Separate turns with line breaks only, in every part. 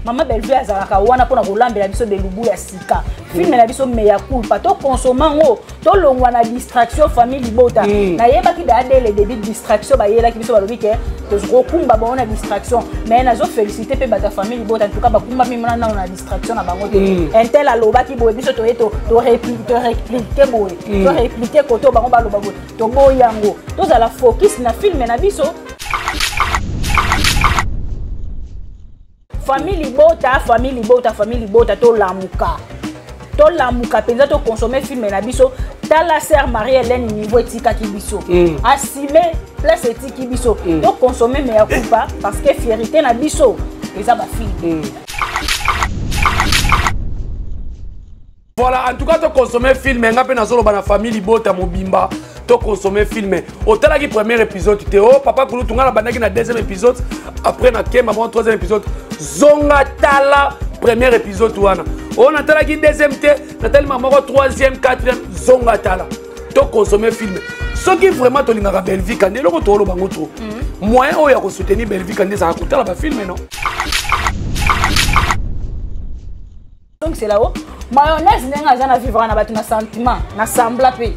Mama Bellevue azalaka wana mpona kolambela biso belubu ya sika. Film na biso mea culpa, tokonsoma yango, tolongwa na distraction. Famille libota, nayebaki daa dès le début distraction bayelaki biso, balobi ke tokokumba bango na distraction. Mais nazofélicité mpe bato ya famille libota, en tout cas bakumbami mona nano na distraction na bango te. Intel alobaki boye, biso toye torépliquer boye, torépliquer kote oyo bango baloba boye, toboyi yango, tozala focus na film na biso. Famille libota, famille libota, famille libota, tolamuka, tolamuka mpenza, toconsommer film na biso. Tala sœur Marie Hélène, niveau etikaki biso, asime place etiki biso. Toconsommer mea culpa parce que fierté na biso eza bafilm.
Voilà, en tout cas toconsommer film. Nga mpe nazoloba na famille libota mobimba, toconsommer film. Otalaki premier épisode te, o papa kulutu, nga nabandaki na deuxième épisode, après nakemba mwa troisième épisode. Zonga tala premier épisode wana. Oyo natalaki deuxième te, natali ma moko troisième, quatrième. Zonga tala, toconsommer film. Soki vraiment tolingaka Bellevue Kandi, eloko tooloba ngo trop, moyen oyo ya kosoutenir Bellevue Kandi ezalaka kotala bafilm, non?
Donc c'est là-haut mayonnaise ndenge aza na vivre na bato na sentiment na sembla mpe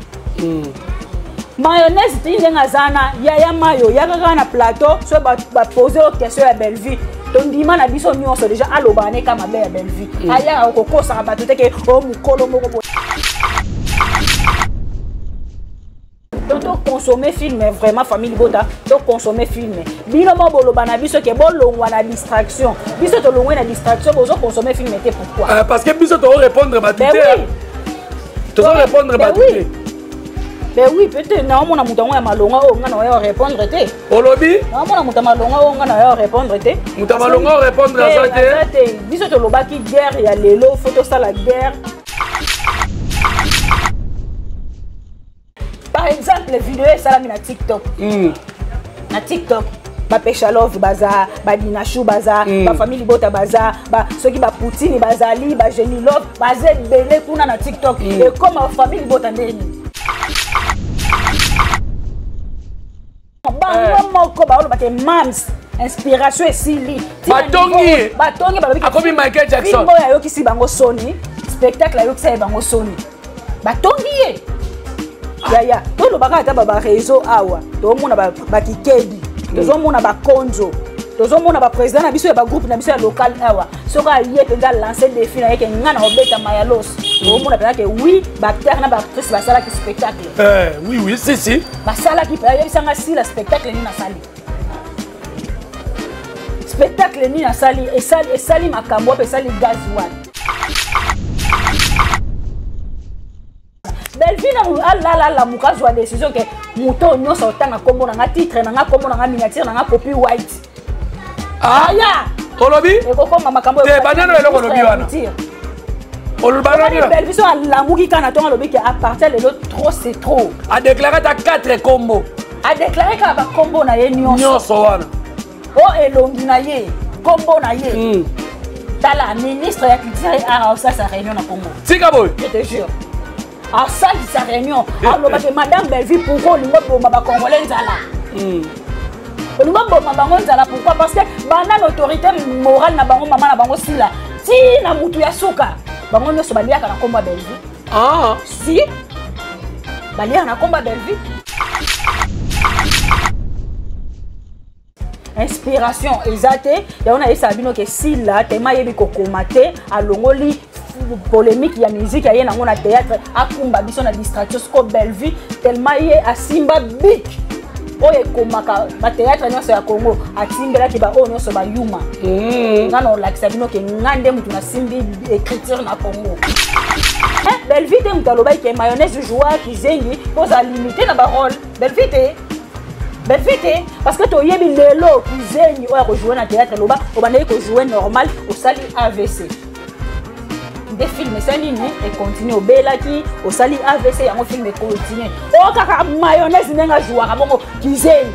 mayonnaise ti ndenge aza na yaya mayo yaka kaka na plateau. So bapose o question ya Bellevue, tondima na biso nyonso déjà alobaka ne ka mabe ya Bellevue, ayaka kokosaka bato te ke o mokolo moko boye. Donc toconsommer film vraiment, famille libota, toconsommer film. Bino mo boloba na biso ke bolongwa na distraction, biso tolongwe na distraction, bozoconsommer film te, pourquoi?
Parce que biso tozorépondre bato
Ben
te.
oui.
Tozorépondre
Ben
bato
oui.
te.
Ben oui, peut-être naomona moto yango ya malonga oyo nga na oya répondre te.
Olobi?
Naomona moto ya malonga oyo nga na oya répondre te.
Moto ya malonga oyo répondre aza te.
Aza te. Biso tolobaki guerre ya lelo, faut tosala guerre. Par exemple video esalami na TikTok, na TikTok bapeshalove baza, badinashu baza, bafamille libota baza, soki bapoutine bazali, bagenilove baza ebele kuna na TikTok. Ekoma famille libota ndeni bango moko baoloba te mams inspiration esili. Tina
Batongi.
Batongi, balobi ke
Akomi Michael Jackson.
Film oyo ayokisi bango soni, spectacle ayokisa ye bango soni, batongi ye. Yaya, tolobaka ata baréseau awa, tozomona bakikebi, tozomona bakonzo, tozomona baprésident na biso ya bagroupe na biso ya local awa. Soki aye mpenza alance défi na ye ke nga na obetama ya los, tozomona mpenza ke oui, baacteur na baactrice basalaki spectacle.
Oui, oui, si, si.
Basalaki mpe ayebisanga sila spectacle nini asali, spectacle nini asali, esali, esali makambo wapi, esali gaz wana. Bellevue na alala, alamuka, azwa décision ke moto oyo nyonso otanga nkombo na nga, titre na nga, nkombo na nga, miniature na nga, copy white.
Ah,
aya.
Olobi?
Ekokoma makambo.
Te, banano eloko olobi wana. Oloba nani?
Bellevue so alamuki kaka na ntongo, alobi ke à partir lelo, trop c'est trop.
Adéclaré ata 4 kombo.
Adéclaré kaka bakombo na ye nyonso.
Nyonso wana.
O elongi na ye, kombo na ye. Tala ministre ya culture et art aosalisa réunion na Congo.
Tika boye.
Je te jure, asalisa réunion, alobaki: madame Bellevue, pourquoi olingi oboma bacongolais nzala? Olingi oboma bango nzala pourquoi? Parce que banda na autorité morale na bango, mama na bango Sila, ti na mutu ya suka, bango nyonso baliaka na nkombo ya Bellevue. Si baliaka na nkombo ya Bellevue, inspiration eza te. Yango nayebisaka bino ke Sila tema ayebi kokoma te, alongoli polémique ya musique, aye nango na théâtre, akumba biso na distraction. Siko Bellevue tellement ye asimba bic oyo ekomaka bathéâtre nyonso ya Congo, atimbelaki baoyo nyonso bayuma. Nga na olakisa bino ke nga nde mutu nasimbi écriture na Congo. Bellevue te moto alobaki ke mayonnaise joueur kizengi mpo ozala limité na barôle. Bellevue te, Bellevue te, parce que toyebi lelo kizengi oyo akojoue na théâtre. Loba obandaki kojoue normal, osali AVC nde film esali nini? Econtinue. Obelaki, osali AVC, yango film econtinue. Oyo kaka mayonnaise ndenge ajouaka bongo kizengi.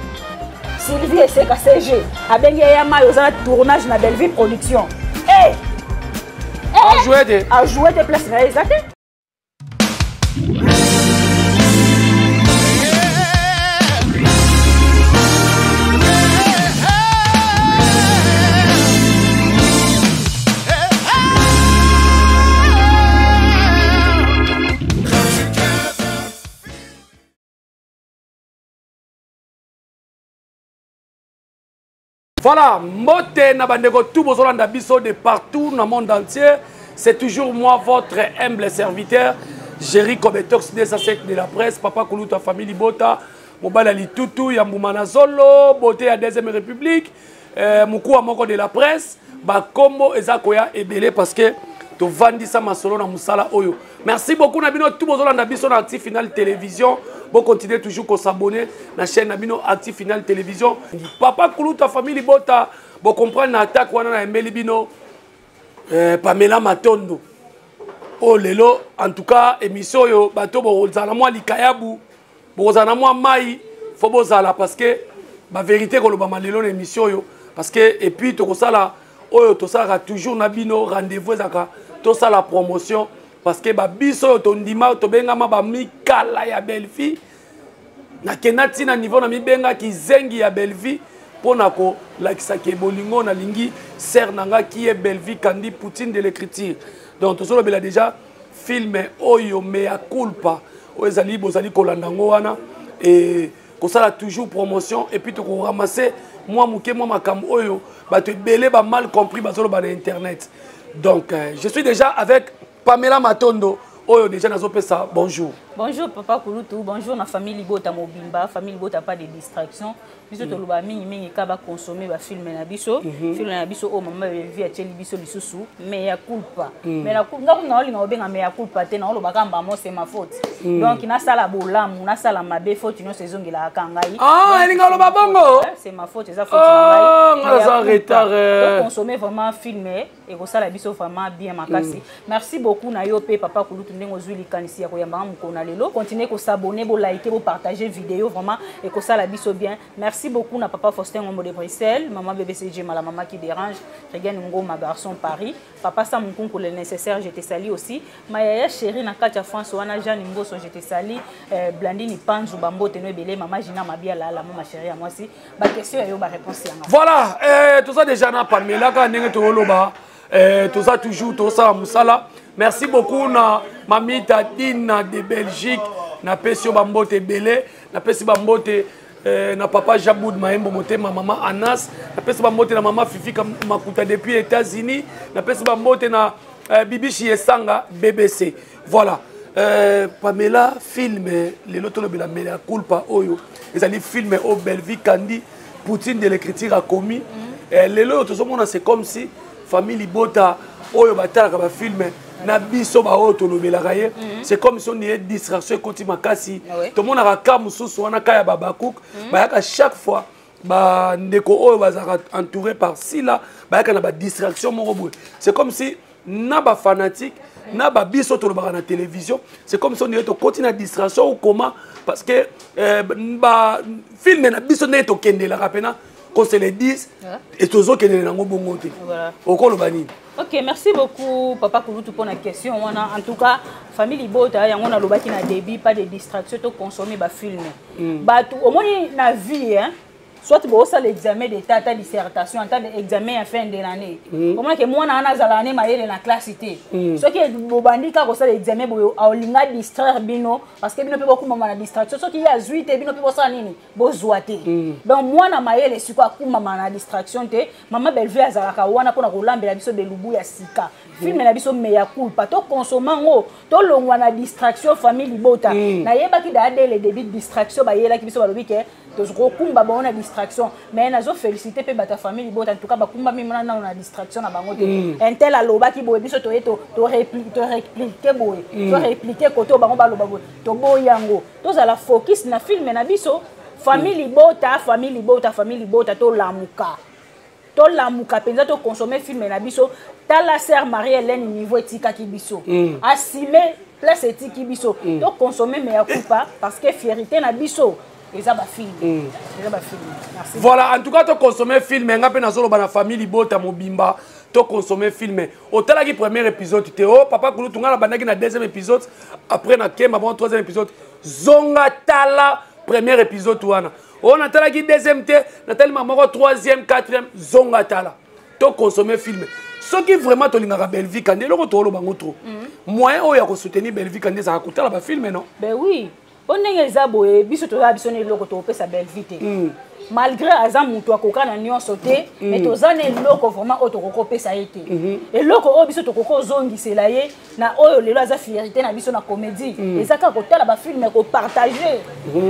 Sylvie Eseka CG abengi ye ya mai, oza na tournage na Bellevue Production. Hey!
Ajoue te.
Ajoue te, place na ye eza te.
Voilà, mbote na bandeko tout bozolanda biso de partout dans le monde entier. C'est toujours moi, votre humble serviteur, Jerry Kobetox 207 de la presse, Papa Kuluta, famille Libota, Mobala Litutu, Yambuma Zolo, beauté ya deuxième république, Mukua moko de la presse, bakombo eza koya ebele parce que tovandisa masolo na mosala oyo. Merci beaucoup na bino tout bozolanda biso na Active Final Télévision. Bo continuer toujours ko s'abonner na chaîne na bino Active Final Télévision. Papa Kuluta, famille Libota, bo comprendre na attaque wana na embeli bino Pamela Matondo. Oh lelo, en tout cas émission oyo bato bozala mwa likayabu, bozala mwa mai, faut bozala parce que ba vérité koloba malelo na émission oyo, parce que et puis tokosala oyo tosalaka toujours na bino rendez-vous ezaka tosala promotion parce que ba biso oyo tondima tobengama ba mikala ya Bellevue. Nakenda ntina niveau na mibenga kizengi ya Bellevue mpona kolakisa ke bolingo nalingi ser na nga ki ye Bellevue Kandi Poutine de l'écriture. Donc tozolobela déjà film oyo mea culpa oyo ezali bozali kolanda yango wana et kosala toujours promotion et puis tokoramasser mwa moke mwa makambo oyo bato ebele ba mal compris bazoloba na internet. Donc je suis déjà avec Pamela Matondo oyo déjà nazopesa bonjour.
Bonjour papa Kulutu, bonjour na famille Libota mobimba, famille Libota pas de distraction. Biso toloba mingi mingi ka ba consommer ba film na biso, film na biso o mama Bellevue atieli biso lisusu mea culpa. Mais na nga kuna olinga obenga mea culpa te na oloba kamba mo c'est ma faute. Donc na sala bolamu, na sala mabe faute nyonso ezongelaka ka ngai.
Ah, elinga oloba bongo.
C'est ma faute, eza faute na ngai.
Ah, nga za retard.
Donc consommer vraiment film et kosala biso vraiment bien makasi. Merci beaucoup na yo pe papa Kulutu ndenge ozwi likanisi ya koyamba mokona lelo. Continuez ko s'abonner, bo liker, bo partager vidéo vraiment et kosala biso bien. Merci beaucoup na papa Faustin Ngombo de Bruxelles, maman BBCG la maman qui dérange, Regan Ngoma garçon Paris, papa Sam Nkunku le nécessaire, je te salue aussi. Ma yaya chérie na Katia France wana Jeanne Mboso, je te salue. Blandine Panzu Bambote no ebele, maman Gina Mabia la la maman chérie à moi aussi. Ba question ya yo ba réponse yanga.
Voilà, tout ça déjà na Pamela ka ndenge to loba. Tout ça toujours tout ça musala. Merci beaucoup na Mamita Dina de Belgique, na pesio bambote belé, na pesi bambote na papa Jaboud Maembo Motema, maman Anas, na pesi bambote na maman Fifi Makuta depuis États-Unis, na pesi bambote na Bibishi Esanga BBC. Voilà. Pamela film lelo tolobela mea culpa oyo ezali film o Bellevue Kandi Poutine de l'écriture a commis. Lelo tozomona c'est comme si famille Libota oyo batalaka ba film na biso ba oyo tolobelaka ye, c'est comme si on est distraction ekoti makasi. Tomonaka ka mosusu wana ka ya Babakouk, bayaka chaque fois ba ndeko oyo bazalaka entouré par Sila, bayaka na ba distraction moko boye. C'est comme si na ba fanatique na ba biso tolobaka na télévision, c'est comme si on est tokoti na distraction ou comment, parce que ba film na biso ndenge tokendelaka pena qu'on se le dise, et tozokendele nango bongo te. Okoloba nini?
Ok, merci beaucoup papa Kulutu pour la question wana. En tout cas, famille Libota yango na lobaki na débit, pas de distraction, to consommer ba film. Ba tout au moins na vie hein. Soit bo ça l'examen d'état, ta dissertation, ta examen à fin de l'année. Comment que moi na na zala année mayele na classe té. Ce qui bo bandika ko ça l'examen bo olinga distraire bino parce que bino pe beaucoup mama na distraction. Ce qui ya zuite bino pe bo ça nini bo zoité. Donc moi na mayele siko akuma mama na distraction té. Mama Bellevue azalaka wana pona kolambela biso belubu ya sika. Film na biso mea culpa to consommer ngo to longwa na distraction famille Libota. Na yebaki da dès le début distraction ba yelaki biso balobi ke tozokumba bango na distraction, mais nazo féliciter pe bata famille Libota, en tout cas bakumba mimi na na distraction na bango te. Un tel alobaki boye biso toye to to répliquer, to répliquer boye. To répliquer koto bango baloba boye. To boyango. Tozala focus na film na biso famille Libota, famille Libota, famille Libota to lamuka. To lamuka penza to consommer film na biso. Tala sœur Marie-Hélène niveau etikaki biso. Assumer place etiki biso. To consommer mea culpa parce que fierté na biso eza ba film. Eza ba film. Merci.
Voilà, en tout cas to consommer film nga pe nazoloba na famille Libota mobimba to consommer film. Otalaki premier épisode te oh papa Kulutu nga na bandaki na deuxième épisode après na kemba bon troisième épisode zonga tala premier épisode wana. Oh natalaki deuxième te, natali moko troisième, quatrième zonga tala. To consommer film. Soki vraiment tolingaka Bellevue Kandi eloko toloba ngo trop. Moyen oyo ya ko soutenir Bellevue Kandi ezalaka kotala ba film non?
Ben oui. Po ndenge eza boye biso toza biso na eloko topesa Bellevue te. Malgré aza moto akoka na nyonso te, mais toza na eloko vraiment oyo tokoki kopesa ye te. Eloko oyo biso tokoki kozongisela ye na oyo lelo aza fierté na biso na comédie, eza kaka kotala bafilm, kopartage.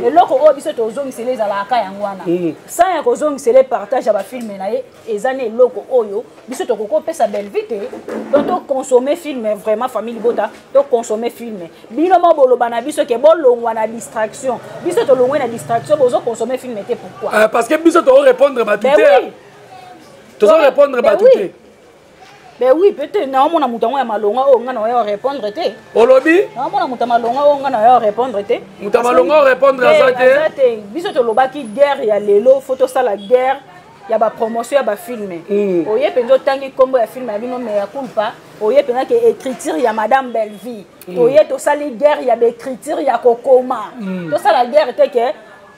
Eloko oyo biso tozongisela ezalaka yango wana. Sans ya kozongisela partage ya bafilm na ye, eza na eloko oyo biso tokoki kopesa Bellevue te. Donc toconsommer film vraiment, famille libota, toconsommer film. Bino mo boloba na biso ke bolongwa na distraction. Biso tolongwe na distraction, bozoconsommer film te, pourquoi?
Parce que biso tozorépondre bato te, tozorépondre bato te.
Ben oui, peut-être naomona moto yango ya malonga oyo nga na oya répondre te.
Olobi?
Naomona moto ya malonga oyo nga na oya répondre te.
Moto ya malonga orépondre aza te.
Aza te. Biso tolobaki guerre ya lelo, faut tosala guerre ya bapromotion ya bafilm. Oye mpenza, otangi nkombo ya film ya bino, mais ya culpa oye mpenza ke écriture ya madame Bellevue. Toye tosali guerre ya baécriture, ya kokoma. Tosala guerre te ke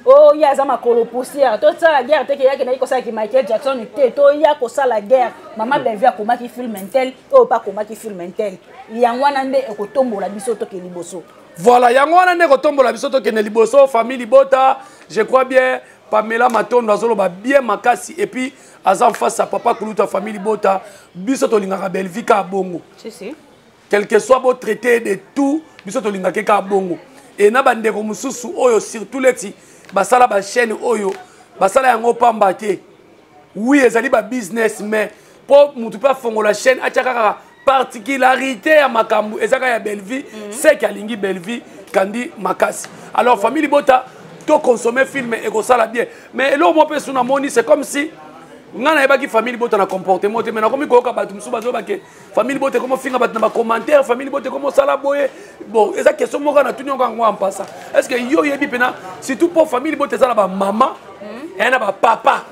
oyo ye aza makolo poussière, tosala guerre te ke ye akendaki kosalaki Michael Jackson te. Toya kosala guerre, mama Bellevue akomaki film un tel, oyo mpe akomaki film un tel. Yango wana nde ekotombola biso toke liboso.
Voilà, yango wana nde ekotombola biso tokende liboso. Famille libota, je crois bien Pamela Matondo azoloba bien makasi et puis aza en face ya papa kulutu ya famille libota. Biso tolingaka Bellevue kaka bongo.
Si, si.
Quel que soit botraité de tout, biso tolingaka kaka bongo. E na bandeko mosusu oyo, surtout leti basala bachaîne oyo, basala yango pamba te. Oui, ezali babusiness, mais mpo motu mpe afongola chaîne, atya kaka particularité ya makambo eza kaka ya Bellevue, seke alingi Bellevue kandi makasi. Alors famille libota, toconsommer film, ekosala bien. Mais eloko moko mpe su namoni, c'est comme si ngai nayebaki famille libota na comportement te, mais nakomi koyoka bato mosusu bazoba ke famille libota ekomi ofinga bato na bacommentaire, famille libota ekomi osala boye. Bon, eza question moko natuni yango yango ya mpasa. Est ce que yo oyebi mpena, surtout mpo famille libota eza na bamama, eya na bapapa,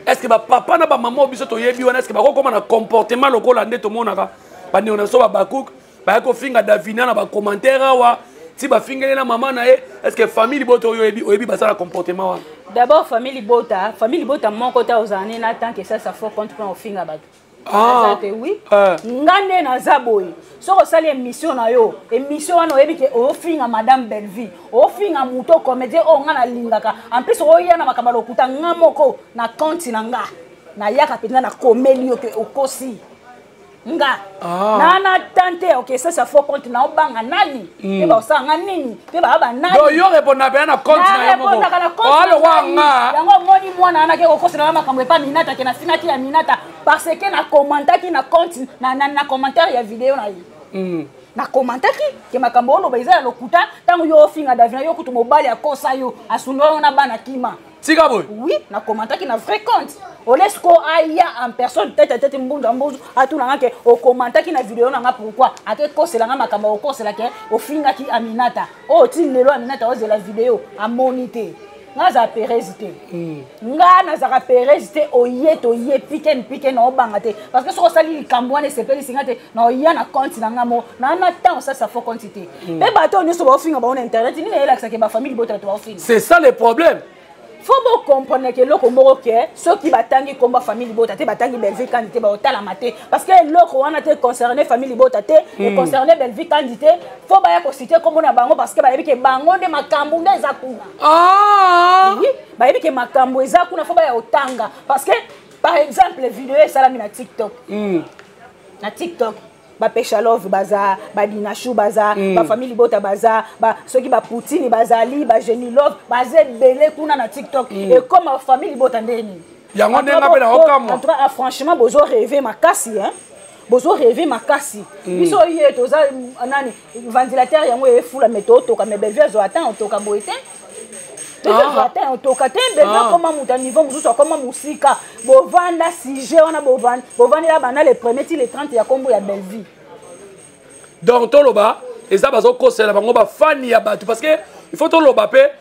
est ce que bapapa na bamama oyo biso toyebi wana, est ce que bakokóma na comportement lokola nde tomonaka bandeko na biso babakuk baya kofinga Davina na bacommentaire awa, ti bafingeli na mama na ye? Est ce que famille libota oyo oyebi, oyebi basala comportement wana?
D'abord famille libota moko te ozala ne na tant que ça, ça faux compte mpona kofinga bato. Aza te. Oui, nga nde naza boye. Soki osali émission na yo, émission wana oyebi ke ofinga madame Bellevue, ofinga moto comédien oyo nga nalingaka, en plus oya na makambo ya lokuta, nga moko na compte na nga nayaka mpenza nakomeli yo ke okosi nga. Na tante oke sasa faux compte na obanga nani mpe baosala nga nini mpe baa banani?
Donc yo répondre mpenza na compte na yo moko?
Narépondaka na compte na
alokwa
ngai.
Nga
Yango omoni mwana wana ke kokosela nga makambo epa Minata, ke nafingaki ya Minata parce que nakommentaki na compte na commentaire ya video na ye. Nakommentaki ke makambo oloba eza ya lokuta. Ntango yo ofinga Davina, yo kutu mobali akosa yo, asundola yo na bana, kima.
Tika boye.
Oui, nakommentaki na vrai compte. Olesiko aya en personne, tête à tête, mbundu mbundu, atunanga ke okommentaki na video nanga pourquoi? Ake koselanga makambo okosela ke ofingaki Aminata oyo. Ti lelo Aminata ozela video, amoni te. Nga azala perese te, nga nazalaka perese te. Oye toye pike pike na obanga te, parce que soki osali likambo wana esepelisi nga te, na oya na compte na nga moko na na temps osalisa faux compte te. Mpe bato oyo nyonso baofinga bango na internet, nini eyelakisaka bafamille libota bato baofinga?
C'est ça le problème.
Faut bocomprendre ke eloko moko ke soki batangi komba famille libota te, batangi Bellevue Kandi te, baotalama te, parce que eloko wana te concerne famille libota te, econcerne Bellevue Kandi te. Faut baya kociter kombo na bango parce que bayebi ke bango nde makambo nde eza kuna. Oui, bayebi ke makambo eza kuna, faut baya kotanga. Parce que par exemple video esalami na TikTok, na TikTok bapesha love baza, badinashu baza, bafamille libota baza, soki bapoutine bazali, bageni love baza ebele kuna na TikTok. Ekoma famille libota nde nini?
Yango nde nga mpe naokamwa.
En tout cas, ah, franchement bozo rêve makasi, hein? Bozo rêve makasi. Biso ye toza nani, ventilateur yango efula, me totoka, me Bellevue azwa ata otoka boye te. Bellevue azwa ata otoka te. Bellevue akoma moto ya niveau mosusu, akoma mosika. Bovanda sujet wana, bovandela banda le premier ti le 30 ya nkombo ya Bellevue.
Donc toloba eza bazokosela bango bafani ya bato, parce que il faut toloba mpe,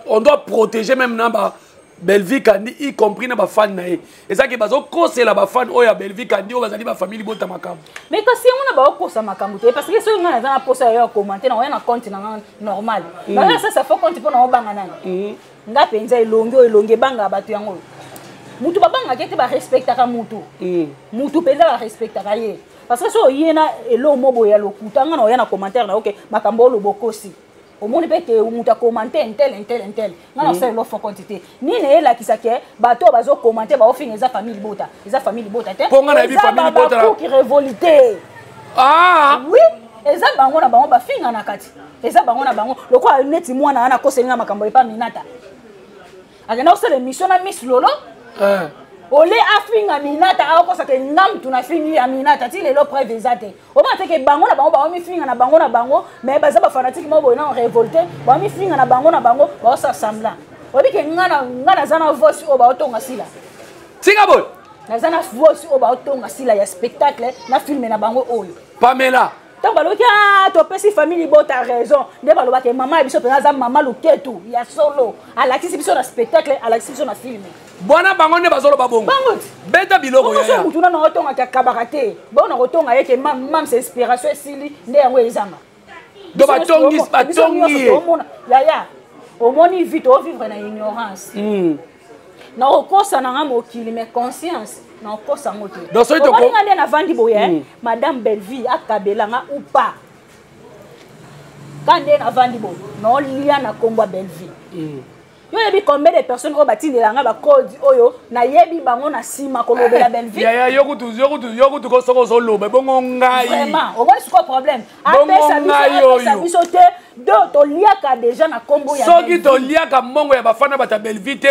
on doit protéger même na ba Bellevue Kandi, y compris na bafani na ye. Ezaki bazokosela bafani oyo ya Bellevue Kandi oyo bazali bafamille bota makambo.
Mais kasi yango na baokosa makambo te, parce que soki ngai naza na posa ya yo ya commenter, na oya na compte na nga normal, naoya sasa faux compte mpo na obanga nani? Nga mpenza elongi oyo, elongi ebangaka bato yango oyo. Mutu babangaka ete barespectaka mutu, mutu mpenza barespectaka ye, parce que so oye na eloko mo boye ya lokuta, nga na oya na commentaire na oke makambo oloba okosi. Omoni mpe ke moto akomante intel, intel, intel. Nga na osala eloko compte te. Nini eyelakisa ke bato oyo bazokomante, baofinga, eza famille libota? Eza famille libota te.
Mpo nga nayebi famille libota
bakuki révolté.
Ah.
Oui, eza bango na bango bafinga na kati, eza bango na bango. Lokola neti mwana wana akoselinga makambo epa Minata, akenda kosala émission na Miss Lolo. Ole afinga Minata, akosaka nga mutu nafingi ya Minata. Ti lelo preuve eza te. Omona te ke bango na bango baomifinga na bango na bango, mais baza bafanatike moko boye na révolté, baomifinga na bango na bango, baosala semblant. Oyebi ke nga naza na voice oyo baotonga Sila.
Tika boye.
Naza na voice oyo baotonga Sila ya spectacle na film na bango oyo.
Pamela.
Ntango balobaki: "A topesi famille libota raison", nde balobaki: "Mama ya biso mpenza aza mama luketu ya solo, alakisi biso na spectacle, alakisi biso na film."
Bwana, bango nde bazoloba bongo.
Bango ti.
Beta biloko.
Bongo so
yaya.
Mutu nano otongaki akabaka te. Bona kotonga ye ke mams inspiration esili, nde yango ezanga.
Do batongi, batongi ye.
Omona yaya, omoni vie tovivre na ignorance. Nakokosa nanga mokili, mais conscience nakokosa yango te.
Donc, soki
Omoni nga nde navandi boye, madame Bellevie akabelanga ou pas, ka nde navandi boye, naolia na nkombo ya Bellevie. Yo oyebi combien de personnes oyo batindelanga bacode oyo nayebi bango na nsima kolobela Bellevie?
Yaya, yo kutu, yo kutu, yo kutu ko soki ozoloba ebongo ngai.
Vraiment, omoni sikoyo problème.
Bongo
Apesa biso,
ngai
apesa
oyo.
biso te. Do toliaka déjà na nkombo ya
Soki
Bellevie.
Toliaka mbongo ya bafana bato ya Bellevie te,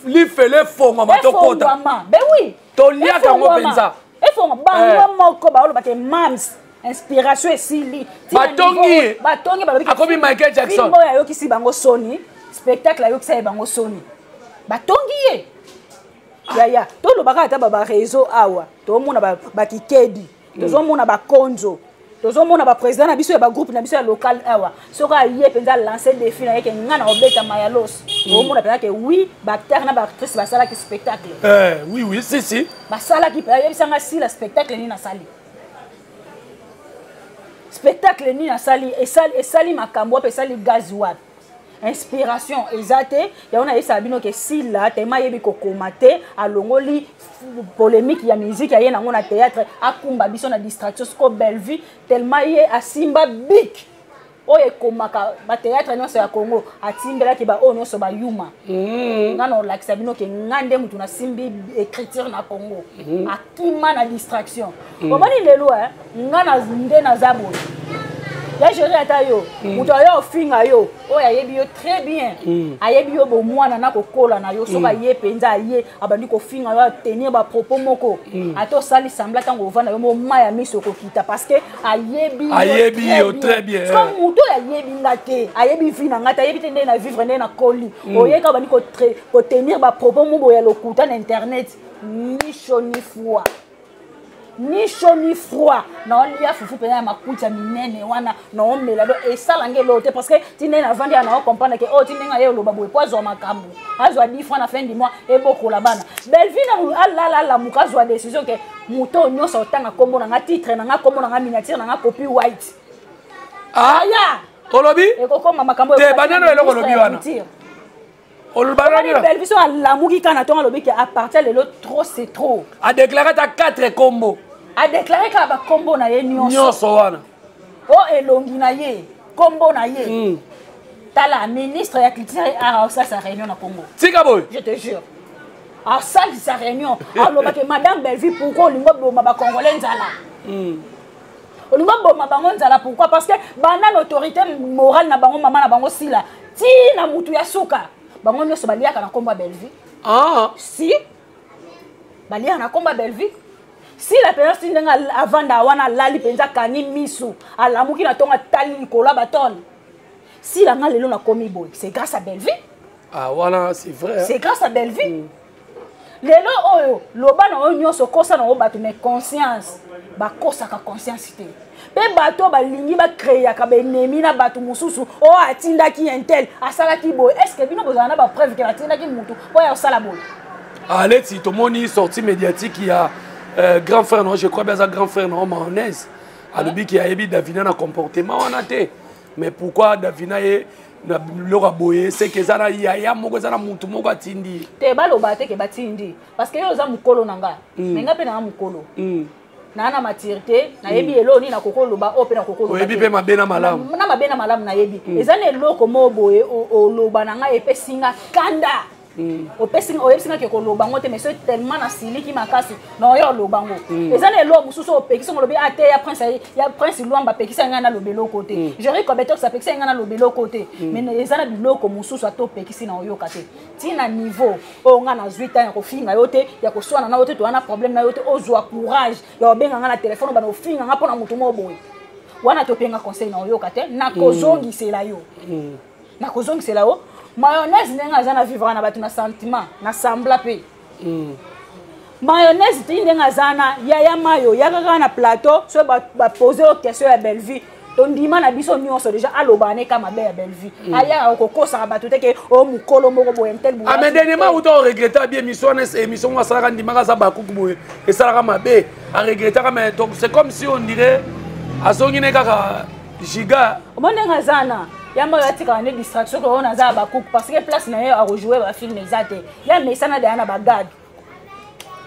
lifelo efongwama, tokota.
Efongwama, ben oui.
Toliaka yango
Efongwama.
mpenza.
Efongwa bango moko balobaka: "Mams inspiration esili." Tina
Batongi
niveau
ye.
Batongi, balobi ke
Akomi Michael Jackson.
Film oyo ayokisi bango soni, spectacle ayokisa ye bango soni, batongi ye. Yaya, tolobaka ata baréseau awa, tomona bakikedi, tozomona bakonzo, tozomona baprésident na biso ya bagroupe na biso ya local awa. Soki aye mpenza alance défi na ye ke nga na obetama ya los, omona mpenza ke oui, baacteur na baactrice basalaki spectacle.
Eh, oui oui, si si.
Basalaki mpenza. Yebisanga Sila, spectacle nini asali? Spectacle nini asali? Esali makambo wapi? Esali gaz wapi? Inspiration eza te. Yango nayebisaka bino ke Sila tema ayebi kokoma te, alongoli polémique ya musique, aye nango na théâtre, akumba biso na distraction. Siko Bellevue, tellement ye asimba bic oyo ekomaka bathéâtre nyonso ya Congo, atimbelaki baoyo nyonso bayuma. Nga na olakisa bino ke nga nde mutu nasimbi écriture na Congo. Akima na distraction. Omoni lelo, nga na nde naza boye ya géri. Ata yo moto ayo ofinga yo, oyo ayebi yo très bien, ayebi yo bomwana na kokola na yo, soki aye mpenza, aye abandi kofinga yo, atenir bapropos moko, ata osali semblant, ntango ovanda yo mo mai ya miso okokita, parce que ayebi yo.
Ayebi yo très bien.
Soki moto oyo ayebi nga te, ayebi vie na nga te, ayebi te ndenge na vivre, ndenge na koli, oyeka obandi kotenir bapropos mo boye ya lokuta na internet, ni chaud ni froid, ni chaud ni froid, naolia fufu mpenza ya makuti ya minene wana, naomela do esalanga eloko te, parce que ti ndenge navandi ya naocomprendre ke oyo ti ndenge aye oloba boye po azwa makambo, azwa 10 francs na fin du mois, ebokola bana. Bellevie na alala, alamuka, azwa décision ke moto oyo nyonso otanga nkombo na nga, titre na nga, nkombo na nga, miniature na nga, copy white.
Ah.
Aya.
Olobi.
Ekokoma makambo.
Te, banano eloko olobi wana. Oloba nani?
Bellevie so alamuki kaka na ntongo, alobi ke à partir lelo, trop c'est trop.
Adéclaré ata 4 kombo.
Adéclaré kaka bakombo na ye nyonso.
Nyonso wana.
O elongi na ye, kombo na ye. Tala, ministre ya culture et art aosalisa réunion na Congo.
Tika boye.
Je te jure, asalisa réunion, alobaki: "Madame Bellevue, pourquoi olingi oboma bacongolais nzala? Olingi oboma bango nzala pourquoi?" Parce que banda na autorité morale na bango, mama na bango Sila, ti na mutu ya suka, bango nyonso baliaka na nkombo ya Bellevue. Si baliaka na nkombo ya Bellevue, Sila mpenza, si ndenge avanda wana, alali mpenza, akangi misu, alamuki na ntongo, atali likolo ya batone. Sila nga lelo nakomi boye, c'est grâce à Bellevue.
Ah wana, c'est vrai, hein?
C'est grâce à Bellevue. Lelo oyo, loba na oyo nyonso, kosa na oyo bato, mais conscience, bakosaka conscience te. Mpe bato oyo balingi bacréaka baennemi na bato mosusu oyo atindaki un tel, asalaki boye, est ce que bino bozala na bapreuve ke batindaki motu oyo asala boye?
Ah, neti tomoni sortie médiatique ya grand frère no, je crois bien aza grand frère no Mayonnaise, alobi ki ayebi Davina na comportement wana te. Mais pourquoi Davina ye na biloko ya boye? Seke eza na yaya moko, eza na mutu moko atindi ye.
Te, baloba te ke batindi, parce que yo oza mokolo na nga, mais nga mpe nanga mokolo. Naa na maturité, nayebi eloko nini nakoki oloba, oyo mpe nakoki oloba.
Oyebi mpe mabe na malamu.
Na mabe na malamu nayebi. Eza na eloko moko boye oloba na ngai, epesi nga kanda. Opesi, oyebisi nga ke koloba ngo te, mais soki tellement nasiliki makasi na oyo oloba ngo. Eza na eloko mosusu opekisi ngo, olobi ate ya prince, ya Prince Lwamba apekisa ngai naloba eloko te, Jerry Cobetox apekisa ngai naloba eloko te, mais eza na biloko mosusu ata opekisi na oyoka te. Ntina niveau oyo ngai nazwi temps ya kofinga yo te, ya koswana na yo te, toza na problème na yo te, ozwa courage ya kobenga ngai na telefone, bana ofinga ngai mpo na motu moko boye wana, topenga conseil na oyoka te, nakozongisela yo, nakozongisela yo. Mayonnaise ndenge aza na vivre na bato na sentiment na sembla mpe Mayonnaise ti ndenge aza na yaya mayo, yaka kaka na plateau, so bapose yo question ya Bellevue, tondima na biso nyonso déjà alobaka ne ka mabe ya Bellevue. Ayaka kokosaka bato te ke o mokolo moko boye ntel.
Ah, mais dernièrement uta oregretter bien émission wana, émission ngo asalaka, ndimaka aza bakuku boye, esalaka mabe, aregretaka. Mais donc c'est comme si on dirait azongi ne kaka giga.
Omoni ndenge aza na yamba oyo atikaka nde distraction ke oyo naza ya bakuku, parce que place na ye akojoue bafilm eza te. Ye amesana deya na bagag,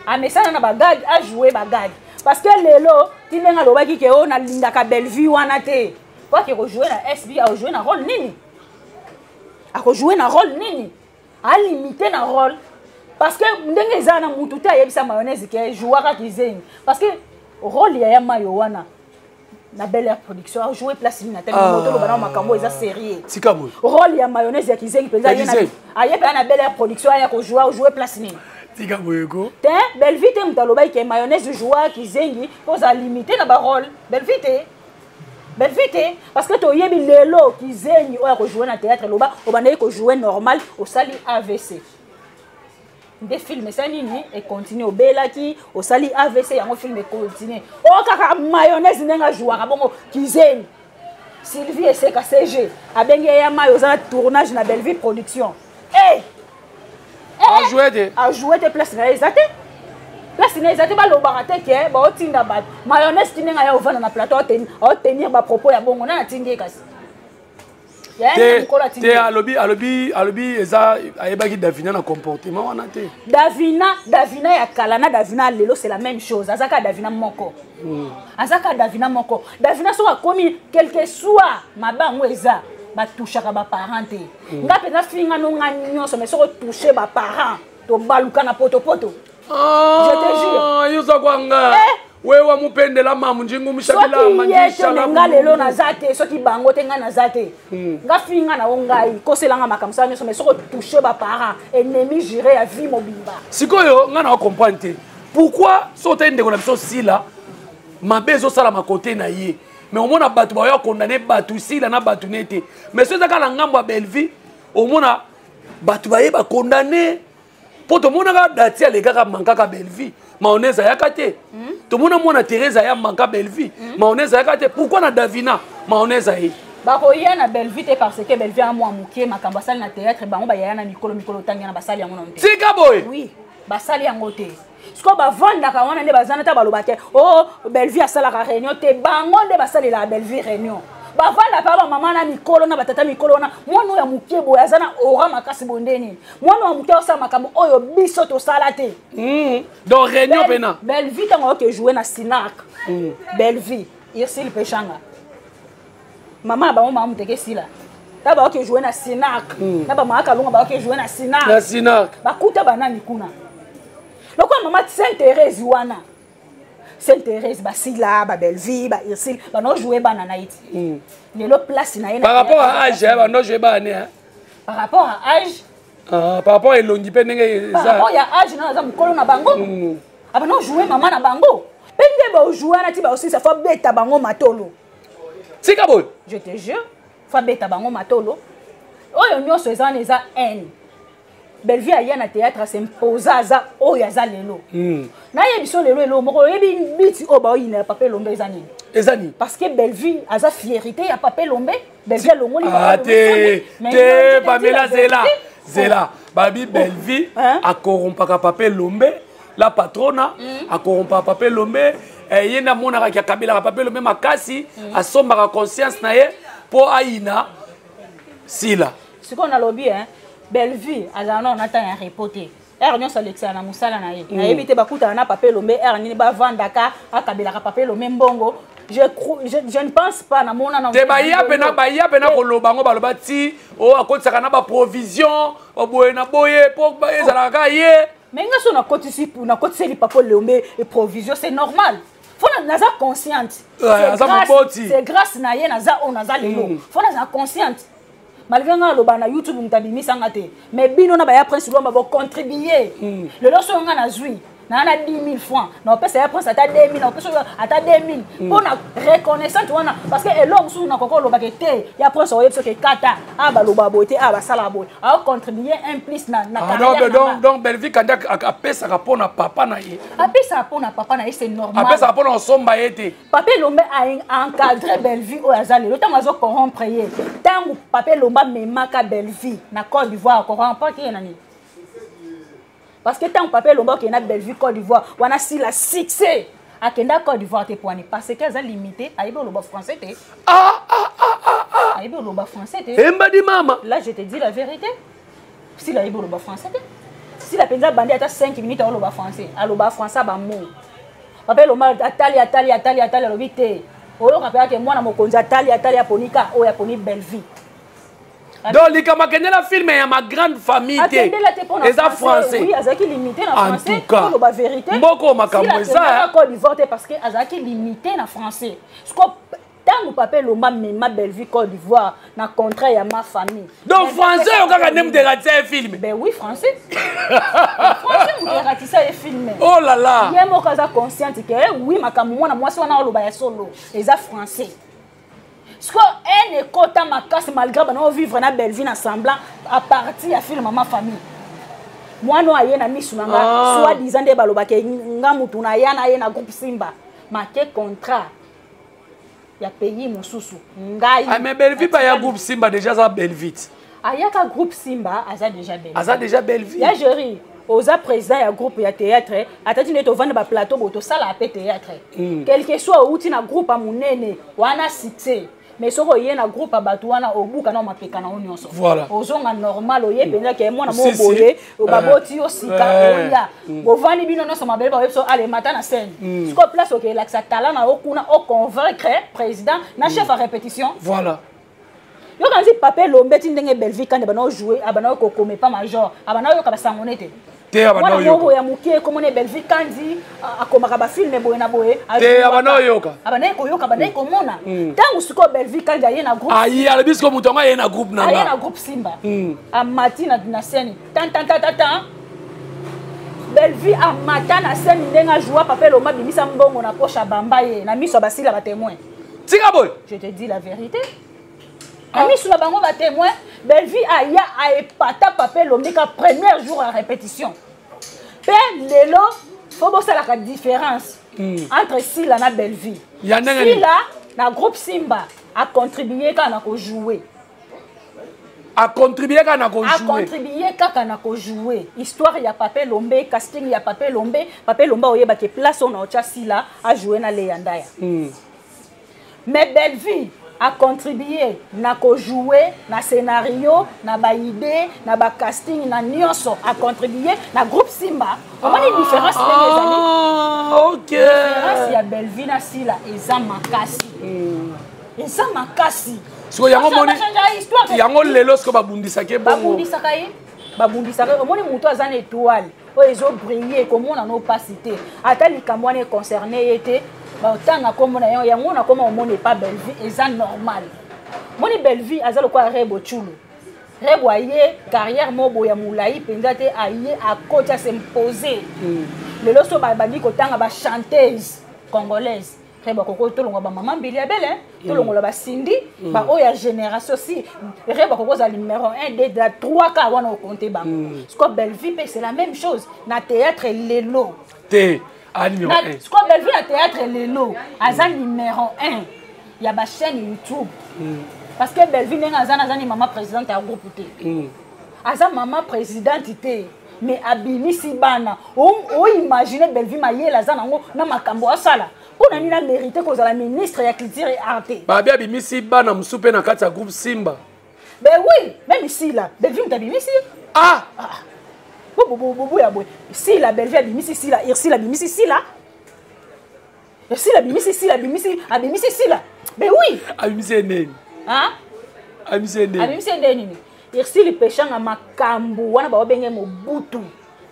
amesana na bagag, ajoue bagag, parce que lelo ti ndenge alobaki ke oyo nalingaka Bellevue wana te, po ake kojoue na SB, akojoue na rôle nini? Akojoue na rôle nini? Alimité na rôle, parce que ndenge eza na mutu te ayebisa Mayonnaise ke jouaka kizengi, parce que rôle ya ya mayo wana na Bel Air Production ajoue place nini? Ata moto oloba na makambo eza sérieux.
Tika boye.
Rôle ya Mayonnaise ya kizengi mpenza aye mpenza na Bel Air Production, aya kojoue, ajoue place nini?
Tika boye ko.
Te, Bellevue te moto alobaki ke Mayonnaise joua kizengi mpo oza limité na barôle. Bellevue te, Bellevue te, parce que toyebi lelo kizengi oyo akojoue na théâtre. Loba obandaki kojoue normal, osali AVC nde film esali nini? Econtinue. Obelaki, osali AVC, yango film econtinue. Oyo kaka Mayonnaise ndenge ajouaka bongo kizengi, Sylvie Eseka CG abengi ye ya mai, oza na tournage na Bellevue Production. Hey!
Ajoue te.
Ajoue te, place na ye eza te, place na ye eza te. Balobaka te ke baotinda bato. Mayonnaise ti ndenge aya ovanda na plateau, aotenir bapropos ya bongo, nani atindi ye kasi?
Te te, alobi eza ayebaki Davina na comportement wana te.
Davina, Davina ya kala na Davina lelo, c'est la même chose. Aza kaka Davina moko. Aza kaka Davina moko. Davina soki akomi quelque soit mabe yango eza batouchaka baparent te. Nga mpenza finga no nga nyonso, mais soki otouche baparent, tobaluka na potopoto.
Je te jure. Yo oza kwanga wewa mupendela mamu njingu
mushabilama. Ye te, me nga lelo naza te. Soki bango te, nga naza te. Nga finga na yo, ngai koselanga makambo sala nyonso, mais soki otouche baparent, ennemi juré ya vie mobimba.
Sikoyo nga na comprendre te pourquoi so otali ndeko na biso Sila, mabe ezosalama kote na ye, mais omona bato baoya condamne bato Sila na bato ne te, mais so eza kaka na ngambo ya Bellevue, omona bato baye bakondamne. Mpo tomonaka dati alekaka mankaka Bellevue, Mayonnaise ayaka te. Tomona mwana Thérèse aya manka Bellevue, Mayonnaise ayaka te. Pourquoi na Davina Mayonnaise aye?
Bakoya na Bellevue te, parce que Bellevue a mwa moke makambo asali na théâtre, bango bayaya na mikolo mikolo otangi wana, basali yango nano te.
Tika boye.
Oui, basali yango te. Sikoyo bavandaka wana nde baza na ta baloba te o oh, Bellevue asalaka réunion te. Bango nde basalelaka Bellevue réunion. Bavanda mpe bamama na mikolo na batata mikolo wana. Mwana oyo ya moke boye aza na ora makasi boye, nde nini? Mwana wa moke osala makambo oyo biso tosala te.
Donc réunion mpena.
Bellevue ntango oyoke joue na Sinac, Bellevue, Irsile Peshanga, mama na bango, mama moteke esila ta baoke joue na Sinac na bamama Kalunga, baoke joue na Sinac.
Na Sinac.
Bakuta banani kuna lokola mama Saint Thérèse wana, Saint Thérèse, basila babellevue, bairsile bano joue bana na ye ti lelo place na ye.
Par rapport à âge, bano joue bana.
Par rapport à âge.
Ah, par rapport à elongi mpe ndenge.
Par rapport ya âge na aza mokolo na bango, abano joue mama na bango mpe nde baojoue wana ti baosilisa, fo abeta bango matolo.
Tika boye.
Je te jure, fo abeta bango matolo. Oyo nyonso eza wana eza haine. Bellevue aya na théâtre, asimposa, aza oyo aza lelo. Nayebi so lelo eloko moko oyebi biti oyo baoyinela Papa Elombe eza nini?
Eza nini?
Parce que Bellevue aza fierté ya Papa Elombe. Bellevue alongoli.
Ah, te te, Pamela, zela zela. Babi Bellevue akorompaka Papa Elombe, la patrona akorompaka Papa Elombe. Ye nde amonaka akabelaka Papa Elombe makasi, asombaka conscience na ye mpo ayina Sila.
Sikoyo nalobi Bellevue azala nano na temps ya repos te. Heure nyonso alekisaka na mosala na ye. Nayebi te bakutana na Papa Elombe heure nini, bavandaka, akabelaka Papa Elombe mbongo. Je ne pense pas namona na
te. Baya pena, baya pena koloba yango, baloba ti oyo akotisaka na baprovision boye na boye mpo ezalaka kaka ye.
Mais nga so nakotisi, nakotiseli Papa Elombe provision, c'est normal, faut naza consciente.
Aza moboti.
C'est grâce na ye naza oyo naza lelo. Faut naza consciente, malgré nga aloba na YouTube, moto abimisanga te, mais bino na baya Prince Lwamba bocontribue. Lelo soki nga nazwi naa na 10 000 francs, na opesa ya Prince ata 2 000, na opesa ata 2 000 mpo na reconnaissante wana, parce que eloko mosusu nakoki olobaka te ya Prince, oyebi soki ekata a baloba boye te, a basala boye, aocontribue un plus na
Ah, donc Bellevue Kandi apesaka mpo na papa na ye.
Apesaka mpo na papa na ye, c'est normal.
Apesaka mpo na osomba ye te.
Papa Elombe aencadre Bellevue oyo aza lelo. Ntango azocorrompre ye, ntango Papa Elombe amemaka Bellevue na Côte d'Ivoire, acorrompaki ye na nini? Parce que ntango Papa Elombe akende na Bellevue Côte d'Ivoire wana, sila succès, akenda Côte d'Ivoire te poani, parce que aza limité, ayebi oloba français te.
Ah, ah, ah, ah, ah.
Ayebi oloba français te.
Embadi mama.
Là, je te dis la vérité, sila ayebi oloba français te. Sila mpenza abandi ata 5 minutes aoloba français, aloba français bamo. Papa Elombe atali, atali, atali, atali, alobi te, oyoka mpe ake mwana mokonzi. Atali, atali, aponi ka oyo aponi Bellevue.
Donc likambo akendela film ya Ma Grande Famille te.
Akendela te mpona
eza français.
Oui, azalaki limité na
En
français.
tout cas,
oloba vérité.
Mboko makambo eza,
Côte d'Ivoire te parce que azalaki limité na français. Siko ntango Papa Elombe amema Bellevue Côte d'Ivoire na contrat ya Ma Famille.
Donc français oyo kaka nde moto eratisa ye film.
Ben oui, français, français moto eratisa ye film.
Oh là là.
Ye moko aza consciente ke oui, makambo mwana mwasi wana oloba ya solo, eza français. Siko ene ekota makasi, malgré bana ovivre na Bellevue na semblant à partir ya film Ma Famille. Mwana oyo aye na misu na nga,
Ah.
soit disant nde balobaka nga mutu na ya na ye na groupe Simba, make contrat ya pays mosusu, ngai.
Ah, mais Bellevue baya groupe Simba déjà, aza Bellevue.
Ayaka groupe Simba, aza déjà Bellevue.
Aza déjà Bellevue.
Ya Géri, oza président ya groupe ya théâtre, ata ti nde tovanda baplateau boye, tosala ape théâtre. Quelque soit outi na groupe ya monene wana, succès, mais soki oye na groupe ya bato wana, obuka na mapeka na yo nyonso. Ozonga normal, oye mpenza ke mwana mo
Si, si.
boye baboti yo sika, oya bovandi bino nyonso mabele, baoyebi so ale mata na scène. Sikoyo place okelakisa tala na yo kuna, oconvaincre président na chef ya répétition. Yoka nzi Papa Elombe ti ndenge Bellevue Kande bana ojoue, abana okokoma epa major, abana oyoka basango nete.
Te, abana
mwana
oyoka.
moko ya moke ekomona Bellevue Kandi akomaka bafilm boye na boye.
Te, abana oyoka.
Abandaki koyoka, abandaki komona. Ntango sikoyo Bellevue Kandi aye na groupe,
Ayi, alobi siko moto yango aye na groupe na
aye na
nga.
groupe Simba, amati na scène, tantantatata. Bellevue amata na scène, ndenge ajoua, Papa Elombe abimisa mbongo na poche, abamba ye na miso ya basila batémoin.
Tika boye.
Je te dis la vérité, na miso na bango batémoin. Bellevue aya aepata Papa Elombe ka premier jour ya répétition. Mpe lelo fo bosalaka différence entre Sila na Bellevue.
Ya ndenge nini?
Sila na groupe Simba acontribue kaka na kojoue.
Acontribue kaka na kojoue.
Acontribue kaka na kojoue. Histoire ya Papa Elombe, casting ya Papa Elombe, Papa Elombe oyebaki place oyo na otya Sila ajoue na Leya Ndaya. Mais Bellevue acontribue na kojoue, na scénario, na baidée, na bacasting, na nyonso. Acontribue na groupe Simba. Omoni différence ndenge ezali?
Ah, ok.
Différence ya Bellevue na Sila eza makasi, eza makasi.
Sikoyo yango moni
Bachange histoire.
Yango lelo sikoyo babundisaki ye bongo.
Babundisaka ye, babundisaka ye. Omoni moto aza na étoile oyo ezobrille, komona no mpasi te, ata likambo wana econcerne ye te, batanga nkombo na ye. Yango nakoma omona epa Bellevue eza normal. Moni Bellevue aza lokola Rebo Tshulu. Rebo aye carrière mo boye ya molai mpenza te, aye akoti, as'impose. Lelo so babandi kotanga bachanteuse congolaise, Rebo akoko tolongola bamama Mbili ya Bele, tolongola basindi baoyo ya génération si Rebo akoko ozala numéro 1, 2, 3 ka wana okonte bango. Siko Bellevue mpe c'est la même chose na théâtre lelo.
Te, a numéro 1.
Siko Bellevue na théâtre lelo aza numéro 1 ya bachaîne YouTube, parce que Bellevue ndenge aza na, aza ni mama présidente ya groupe te, aza mama présidente te, mais abimisi bana. Oimagine Bellevue mayele aza nango na makambo asala, mpo na nini amérite kozala ministre ya culture et art te?
Babi abimisi bana mosusu mpe na kati ya groupe Simba.
Ben oui, même ici là, Bellevue moto abimisi.
Ah.
Po boboya boye. Sila Bellevue abimisi Sila, Ursule abimisi Sila. Ursule abimisi Sila, abimisi abimisi Sila. Ben oui.
Abimisi ye nini?
Hein?
Abimisi ye nini?
Abimisi ye nde nini? Ursule Peshanga makambo wana baobenge Mobutu.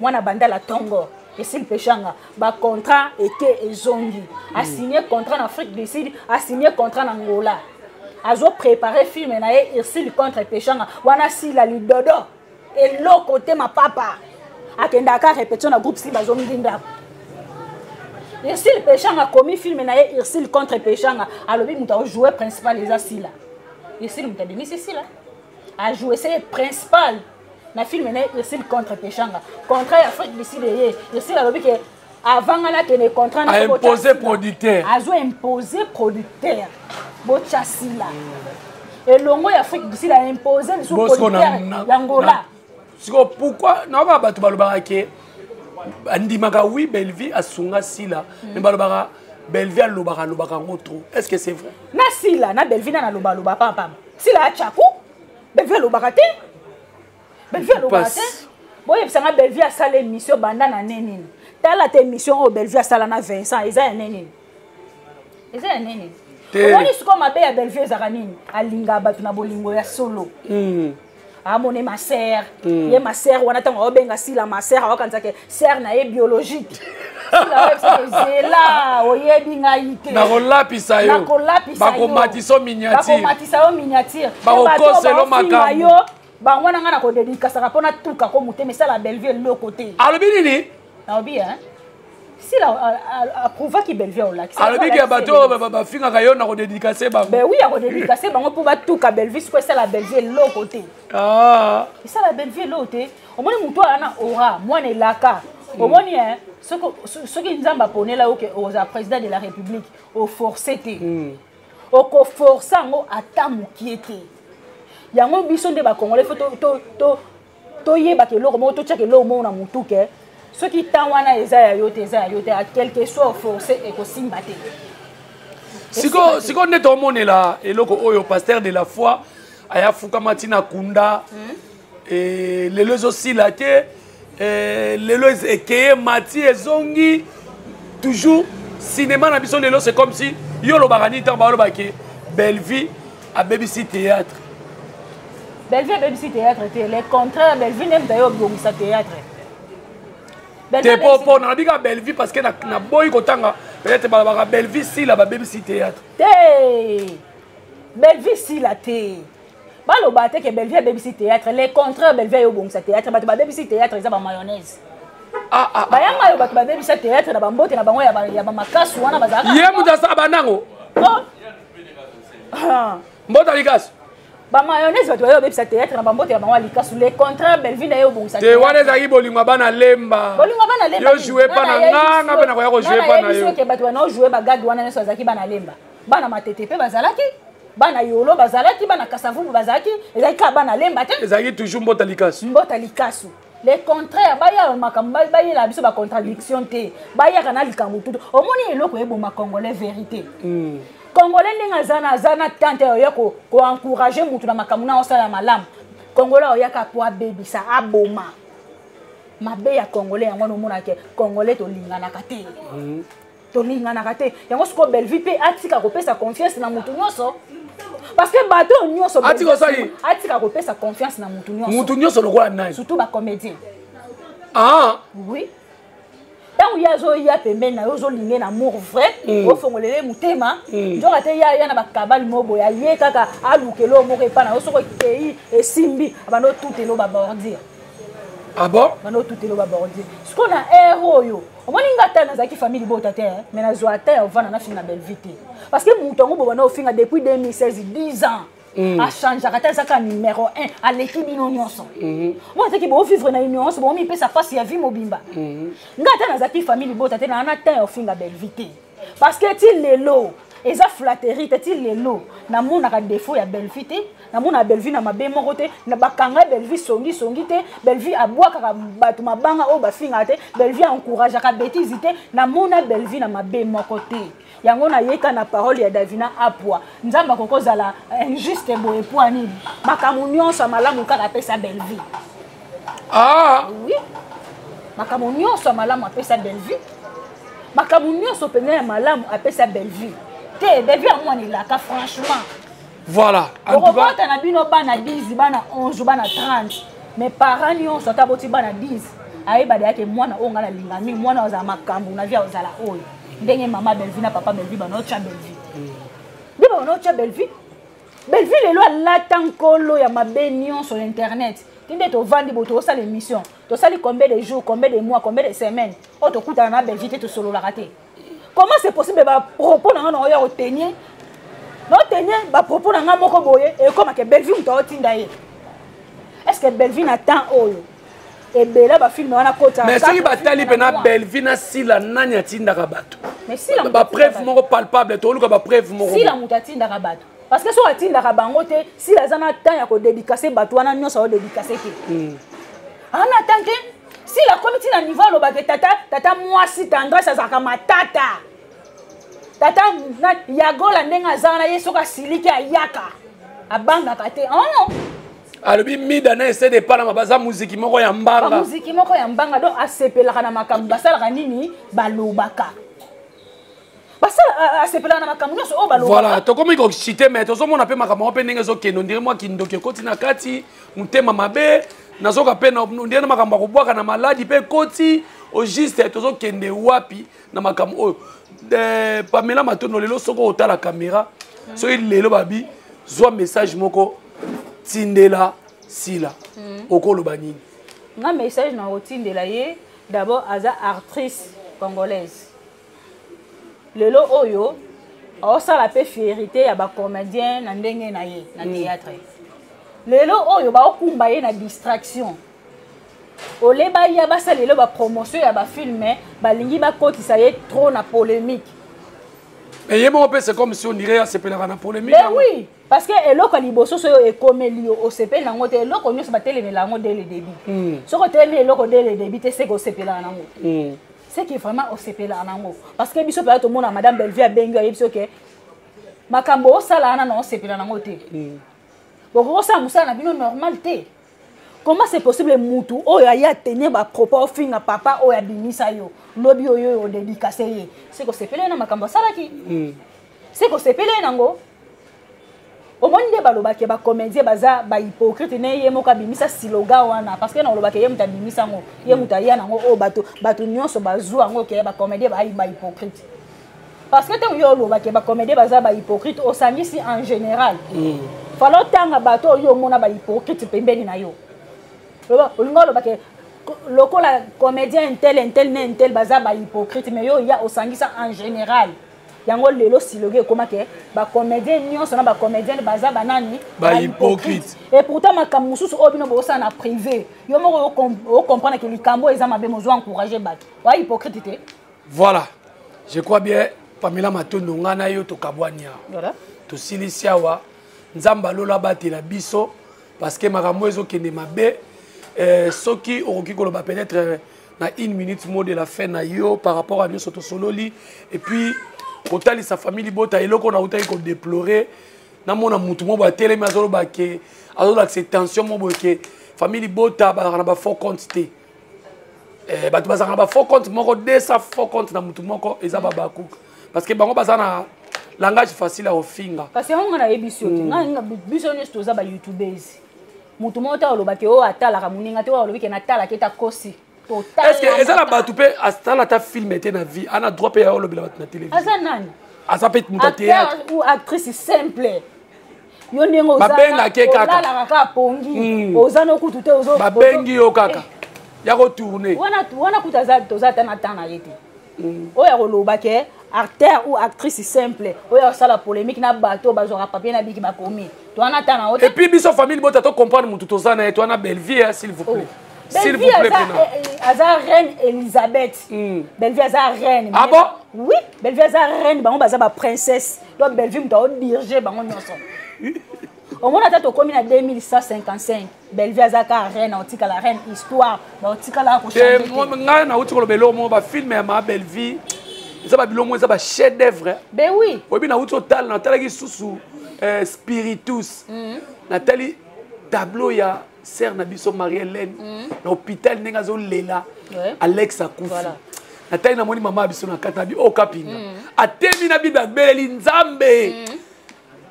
Mwana bandala tongo. Ursule Peshanga ba contrat eke ezongi. A signé contrat na Afrique du Sud, a signé contrat na Angola. Azo préparer film na ye Ursule contre Peshanga. Wana Sila lidodo. Eloko te mapapa. Akendaka répétition na groupe si bazongi ndako. Ursule Peshanga akomi film na ye Ursule contre Peshanga. Alobi moto ajoue principal eza Sila. Ursule moto abimisi Sila. Ajoue c'est principal na film na ye Ursule contre Peshanga. Contrat ya Afrique du Sud ye. Ursule alobi ke avant nga nakende contrat na
imposer producteur.
Azo imposer producteur. Botya Sila. Elongo ya Afrique du Sud a imposer lisusu producteur ya Angola.
Siko pourquoi naoka bato balobaka ke andimaka oui Bellevue asunga Sila mais balobaka Bellevue alobaka alobaka yango trop. Est-ce que c'est vrai?
Na Sila na Bellevue na naloba aloba pam pam. Sila achaku Bellevue alobaka te. Bellevue alobaka te. Boyebisanga Bellevue asala émission banda na nini nini. Tala te émission oyo Bellevue asala na Vincent eza ya nini nini. Eza ya nini? Omoni sikoyo mabe ya Bellevue ezalaka nini? Alingaka bato na bolingo ya solo. Amone ma sœur. Ye ma sœur wana ntango aobenga Sila ma sœur, aokanisa ke sœur na ye biologique. Sila oyebisa ke zela, oyebi ngai te.
Nakolapisa yo.
Nakolapisa yo.
Bakomatisa yo miniature.
Bakomatisa yo miniature.
Bakokosela yo makambo.
Yo, bango wana ngai nakodedikasaka mpo natuka ko motema esala Bellevue eloko te.
Alobi nini?
Nalobi, hein? Sila approuvaki Bellevue olakisa.
Alobi ke bato oyo bafingaka yo na kodédicace bango.
Ben oui, akodédicace bango mpo batuka Bellevue sikoyo esala Bellevue eloko te. Esala Bellevue eloko te. Omoni moto wana na aura, mwana elaka. Omoni, hein, soki Nzambe aponela yo ke oza président de la République, oforce te. Okoforce yango ata mokie te. Yango biso nde ba Congolais faut toyebaka eloko moko, totiaka eloko moko na motu ke soki temps wana eza ya yo te, eza ya yo te, à quelque soit forcé ekosimba te.
Siko siko nde tomonela eloko oyo pasteur de la foi aya fukama ntina kunda. Lelo ezosila te, lelo ekeye mati ezongi toujours cinéma na biso lelo. C'est comme si yo olobaka nini ntango balobaki Bellevue abebisi théâtre?
Bellevue abebisi théâtre te, le contraire, Bellevue nde moto aye obongisa théâtre.
Te, po nalobi kaka Bellevue parce que naboyi kotanga, peut-être balobaka Bellevue Sila babebisi théâtre.
Te, Bellevue Sila te, baloba te ke Bellevue abebisi théâtre. Le contraire, Bellevue aye obongisa théâtre. Bato babebisi théâtre eza bamayonnaise. Bayanga oyo bato babebisa théâtre na bambote na bango ya bamakasu wana bazalaka.
Ye moto asala banango. Mbota likasu.
Bamayonnaise, bato baye obebisa théâtre na bambote ya bango ya likasu. Le contraire, Bellevue na ye obongisa.
Te, wana ezalaki bolingo ya bana lemba.
Bolingo ya bana lemba.
Yo joue pa na nga, nga mpe nakoya kojoue pa na yo.
Ke bato bana ojoue bagage wana nyonso bazalaki bana lemba, bana matete mpe bazalaki, bana yolo bazalaki, bana kasavubu bazalaki, ezalaki kaka bana lemba te.
Ezalaki toujours mbota likasu.
Mbota likasu. Le contraire, baya makambo bayela biso bacontradiction te, bayaka na likambo tutu. Omoni eloko eboma congolais, vérité. Congolais ndenge aza na aza na tante oya koencourage mutu na makambo na osala malamu, congolais oyaka po abebisa, aboma. Mabe ya congolais yango wana. Omonake congolais tolinganaka te. Tolinganaka te. Yango sikoyo Bellevue mpe atika kopesa confiance na mutu nyonso, parce que bato oyo nyonso
Atika osali?
Atika kopesa confiance na mutu nyonso.
Mutu nyonso lokola nani?
Surtout bacomédien.
Ah.
Oui, ntango ye azoya pembeni na yo, ozolinge na amour vrai, ofongolele motema, nzoka te ye aya na bakabali mo boye, aye kaka alukela oyo moko epa na yo. Soki okei esimbi, abanda otutela oyo babordure.
Ah bon?
Banda otutela oyo babordure. Sikoyo na ere oyo omoni nga, ata nazalaki famille libota te, mais nazwa ata ya ovanda nafinga Bellevue te, parce que moto yango bobanda ofinga depuis 2016, 10 ans, achangeaka te, azaka numéro 1, aleki bino nyonso. Mwana teki boovivre na ignorance, bomipesa mpasi ya vie mobimba. Nga ata nazalaki famille libota te, naa na temps ya ofinga Bellevue te, parce que ti lelo eza flatterie te. Ti lelo namonaka défaut ya Bellevue te, namona Bellevue na mabe moko te, na bakanga Bellevue songi songi te, Bellevue abwakaka bato mabanga oyo bafingaka te, Bellevue encourageaka bétise te, namona Bellevue na mabe moko te. Yango nayeka na parole ya Davina Apwa: Nzambe akoki kozala injuste boye po nini? Makambo nyonso ya malamu kaka apesa Bellevue.
Ah.
Oui. Makambo nyonso ya malamu apesa Bellevue, makambo nyonso mpenza ya malamu apesa Bellevue te. Bellevue ya mwana elaka, franchement.
Voilà.
Okobota na bino bana 10, bana 11, bana 30, mais parent nyonso, ata boti bana 10, ayeba deyake mwana oyo ngai nalinga mingi, mwana oyo azala makambo na vie, ozala oyo ndenge mama Bellevue na papa Bellevue banaotya Bellevue, nde banaotya Bellevue. Bellevue lelo alata nkolo ya mabe nyonso na internet. Ti nde tovandi bo, tozosala émission, tosali combien de jours, combien de mois, combien de semaines oyo tokutana na Bellevue te, tosololaka te. Comment c'est possible? Bapropos na nga na oya kotenir, naotenir bapropos na nga moko boye, ekomake Bellevue moto aotinda ye. Est ce que Bellevue na temps oyo ebele bafilme wana kota?
Mais soki batali mpe na Bellevue na Sila, nani atindaka bato? Bapreuve moko palpable, toluka bapreuve moko.
Sila moto atindaka bato, parce que soki atindaka bango te, Sila aza na temps ya kodédicace bato wana nyonso, aodédicace te. Aza na temps te. Sila akomi ntina niveau alobaka tata, tata mwasi Tendresse azalaka matata, tata Yagola ndenge aza wana, ye soki asiliki ayaka, abangaka te. Oh!
Alobi mida na ese de palama baza muziki moko ya mbanga.
Muziki moko ya mbanga. Donc asepelaka na makambo basalaka nini, balobaka, basala, asepelaka na makambo nyonso oyo balobaka.
Voilà, tokomi kocite, mais tozomona mpe makambo yango mpe ndenge ezokende, ondire mwa kindoki ekoti na kati, motema mabe nazoka mpe ondire na makambo ya kobwaka na maladi mpe ekoti. Au juste, tozokende wapi na makambo oyo? Pamela Matondo, lelo soki otala caméra, soki lelo babi zwa message moko tindela Sila, okoloba nini?
Nga message na kotindela ye, d'abord aza actrice congolaise. Lelo oyo aosala mpe fierité ya bacomédien na ndenge na ye na théâtre. Lelo oyo baokumba ye na distraction, ole baya basala lelo bapromotion ya bafilme, balingi bakotisa ye trop na polémique.
Mais ye moko mpe, c'est comme si on dirait asepelaka na polémique.
Ben oui, parce que eloko ya liboso, soki oyo ekomeli yo, osepeli nango te. Eloko nyonso batelemela yango dès le début. Soki otelemi eloko dès le début te, seke osepelaka nango, c'est que vraiment osepelaka nango. Parce que biso mpenza tomona madame Bellevue abengi, ayebi biso ke makambo osala wana na osepela nango te. Bokoki kosala mosala na bino normal te. Comment c'est possible, mutu oyo aye atenir bapropos, ofinga papa oyo abimisa yo, lobi oyo oyo odédicace ye, se kosepela ye na makambo asalaki? Se kosepela ye nango. Omoni nde balobaki bacomédien baza bahypocrite, ne ye moko abimisa slogan wana, parce que na olobaki ye moto abimisa yango, ye moto aya nango oyo bato nyonso bazwa yango ke bacomédien bayi bahypocrite. Parce que ntango yo olobaki bacomédien baza bahypocrite, osangisi en général. Fala otanga bato oyo omona bahypocrite pembeni na yo. Olinga olobaki lokola comédien intel, intel na intel baza bahypocrite, mais yo ya osangisa en général yango. Lelo slogan ekóma ke bacomédien nyonso na bacomédienne baza banani?
Bahypocrite.
Et pourtant makambo mosusu oyo bino bosala na privé, yo moko ocomprendre ke likambo eza mabe, mozwa encourage bato oya hypocrite te.
Voilà, je crois bien, Pamela Matondo, ngai na yo tokabwani awa.
Voilà.
Tosilisi awa. Nzambe alola abatela biso, parce que makambo ezokende mabe. Soki okoki koloba peut-être na une minute, mot de la fin na yo par rapport à nyonso tosololi, et puis kotalisa famille libota eloko nautaki kodéplorer, namona mutu moko boye atelemi, azoloba ke azolakisa tension moko boye ke famille libota bazalaka na bafaux compte te. Bato bazalaka na bafaux compte moko, 200 faux compte na mutu moko, eza babakuka, parce que bango baza na langage facile ya kofinga.
Kasi yango nga nayebi yo te. Biso nyonso toza bayoutubers. Motu moko te alobaki oyo atalaka moninga te, oyo alobi ke natalaki ete akosi.
Est ce que eza na bato mpe asala ata film te na vie, ana droit mpe ya olobela bato na télévision?
Aza nani?
Aza mpe moto ya théâtre.
Acteur ou actrice simple, yo ndenge
Babengaki ye kaka.
olalaka kaka pongi, oza nokutu te.
Babengi yo kaka ya kotourne.
Wana kutu aza, toza ata na temps na ye te. Oyo akoloba ke acteur ou actrice simple oyo asala polémique na bato bazwaka papier na biki bakomi, to wana ata na yo te.
Et puis biso famille bota tocomprendre motu toza na ye, to wana Bellevue, hein, s'il vous plaît. S'il vous
Bellevue
plaît.
aza,
Pena.
aza reine Elizabeth. Bellevue aza reine.
Ah bon?
Oui, Bellevue aza reine, bango baza baprincesse. Donc Bellevue moto aodirige bango nyonso. Omona ata tokomi na 2155, Bellevue aza kaka reine, aotikala reine, histoire baotikala
Te.
Kochange te.
Ngai nauti koloba eloko moko, bafilme ya ma Bellevue eza babiloko moko, eza bachef d'œuvre.
Ben oui.
Oyebi, nauti otala, natalaki susu spiritus, natali tableau ya Sœur na biso Marie Hélène na hôpital ndenge azolela, Alex akufi. Natali, namoni mama ya biso na kati na bi oyo kapinga atemi na Bible, abeleli Nzambe.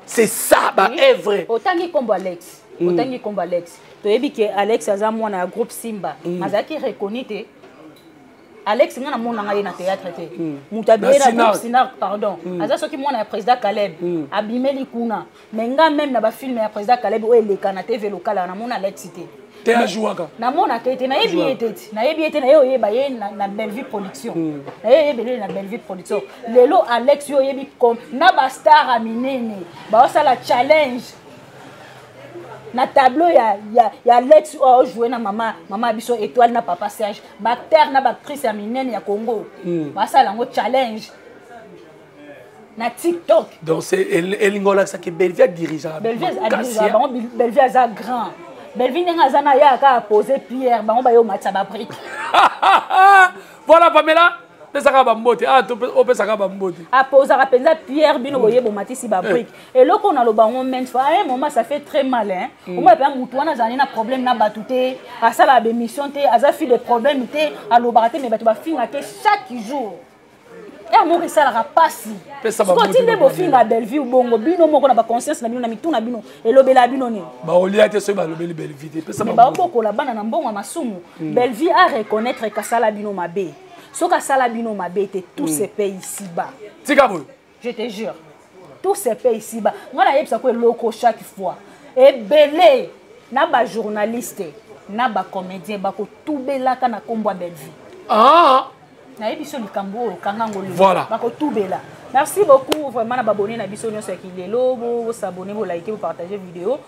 C'est ça ba œuvre.
Otangi nkombo Alex, otangi nkombo Alex. Toyebi ke Alex aza mwana ya groupe Simba. Azalaki reconnu te. Alex, nga namonanga ye na théâtre te. Moto abie na groupe Sinar, pardon, aza soki mwana ya président Caleb, abimeli kuna. Mais nga même na bafilm ya président Caleb oyo eleka na TV lokala, namona Alex te.
Te, ajouaka.
Namonaka ye te, nayebi ye te, ti nayebi ye te. Naye oyeba ye na Bellevue Production, naye oyebelele na Bellevue Production. Lelo Alex, yo oyebi na bastar ya minene baosala challenge na tableau ya Alex oyo aojoue na mama ya biso Étoile na papa Serge. Baacteur na baactrice ya minene ya Congo basala yango challenge na TikTok.
Donc c'est elingo olakisaki Bellevue adirigeaka.
Bellevue adirigeaka bango. Bellevue aza grand. Bellevue ndenge aza na ye, aka apose pierre, bango baye omatisa babrique.
Voilà, Pamela, pesaka bambote. Ah, opesaka bambote.
Aposaka mpenza pierre, bino boye bomatisi babrique. Eloko naloba yango maintes fois, à un moment ça fait très mal, hein. Omona mpenza motu wana azali na problème na bato te, asalaka bémission te, aza fille de problème te, alobaka te, mais bato bafingaka te chaque jour. Ere moko esalaka mpasi. Sikoyo ti nde bofinga Bellevue bongo, bino moko na baconscience na bino, na mitu na bino, elobela bino nini?
Baolia te soki balobeli Bellevue te. Pesa.
Baobokola bana na mbongo ya masumu. Bellevue a reconnaître kasala bino mabe. Soki asala bino mabe te, tout se paye ici bas.
Tika boye.
Je te jure, tout se paye ici bas. Nga nayebisa ko eloko chaque fois, ebele na bajournaliste na bacomédien bakotubelaka na nkombo ya Bellevue.
Ah!
Nayebi so likambo oyo, kanga ngo lelo.
Voilà.
Bakotubela. Merci beaucoup vraiment na babone na biso nyonso ya kilelo. Bosabone, bolike, bopartage vidéo.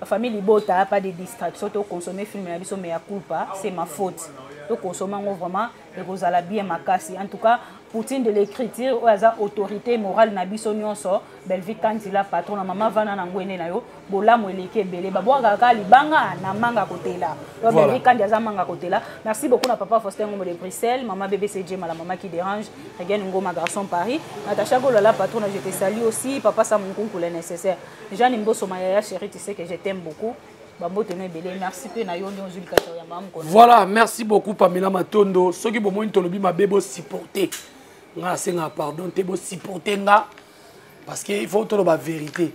Famille libota, pas de distraction. Toconsommer film na biso Mea Culpa, c'est ma faute. Toconsommer yango vraiment, ekozala bien makasi. En tout cas, Poutine de l'écriture oyo aza autorité morale na biso nyonso, Bellevue Kandila, patron na mama vana na ngwene na yo, bolamu eleki ebele. Babwakaka kaka libanga na manga kotela. Donc Bellevue Kandi aza manga kotela. Merci beaucoup na papa Faustin Ngombo de Bruxelles, mama BBCJ Mala, mama qui dérange, Regan Ngoma, garçon Paris, Natacha Golala, patron, je te salue aussi. Papa Samunkunku, le nécessaire, Jeanne Mboso, Mayaya chérie, tu sais que je t'aime beaucoup. Bambote no ebele. Merci mpe na yo nde ozwi likata ya mama mokolo.
Voilà, merci beaucoup Pamela Matondo. Soki bomoni tolobi mabe, bosupporte nga. Nasengaka pardon te, bosupporte nga parce que il faut toloba vérité.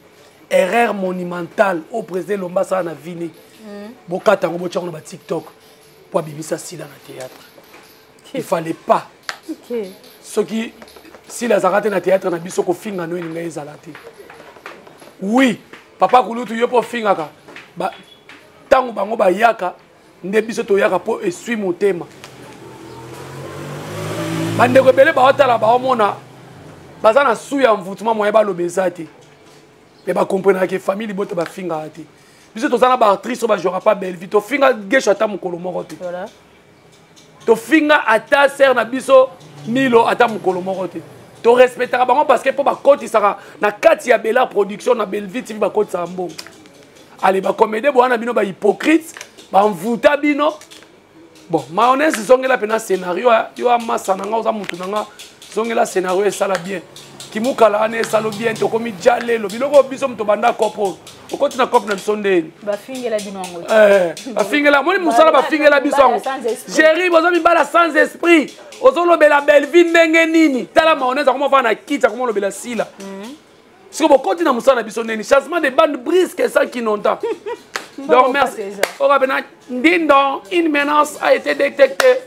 Erreur monumentale au président Lomba asala na vini, bokata yango, botyango na batiktok po abimisa Sila na théâtre. Il fallait pas. Soki Sila azalaka te na théâtre na biso, kofinga no elinga ezala te. Oui, papa kulutu, yo mpo ofingaka ntango bango bayaka nde biso toyaka mpo esui motema. Bandeko ebele baotala, baomona baza na su ya mvutuma moye baloba eza te, me bakomprenaka famille libota bafingaka te. Biso toza na baactrice oyo bajouaka pa Bellevue, tofinga Gesho ata mokolo moko te. Tofinga ata sere na biso Milo ata mokolo moko te. Torespectaka bango parce que mpo bakotisaka na kati ya Bela Production, na Bellevue TV, bakotisaka mbongo. Ale bacomédie bowana bino bahypocrite, bamvuta bino. Bon, mayonnaise, zongela mpena scénario yo amasa na nga, oza mutu na nga. Zongela scénario, esala bien. Kimukala wana esalo bien. Tokomi ja lelo biloko biso moto banda kopo okoti na cope na biso ndeni.
Bafingela bino yango.
Bafingela moni mosala, bafingela biso yango. Géri, boza mibala sans esprit. Ozolobela Bellevue ndenge nini? Tala mayonnaise akoma ofana na kiti, akoma olobela Sila. Siko bokoti na mosala na biso ndeni? Changement de bande brusque sans kinonta. Donc merci. Oyo pena ndindon, une menace a été détectée.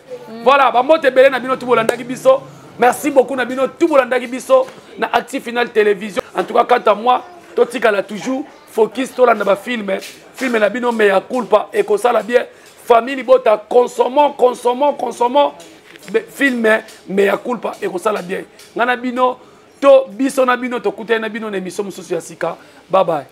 Voilà, bambote ebele na bino tu bolandaki biso. Merci beaucoup na bino tu bolandaki biso na Active Final Télévision. En tout cas, quant à moi, totikala toujours focus, tolanda bafilme, filme na bino Mea Culpa ekosala bien. Famille libota, consommons, consommons, consommons film Mea Culpa, ekosala bien. Nga na bino to biso na bino, tokutani na bino na émission mosusu ya sika. Bye bye.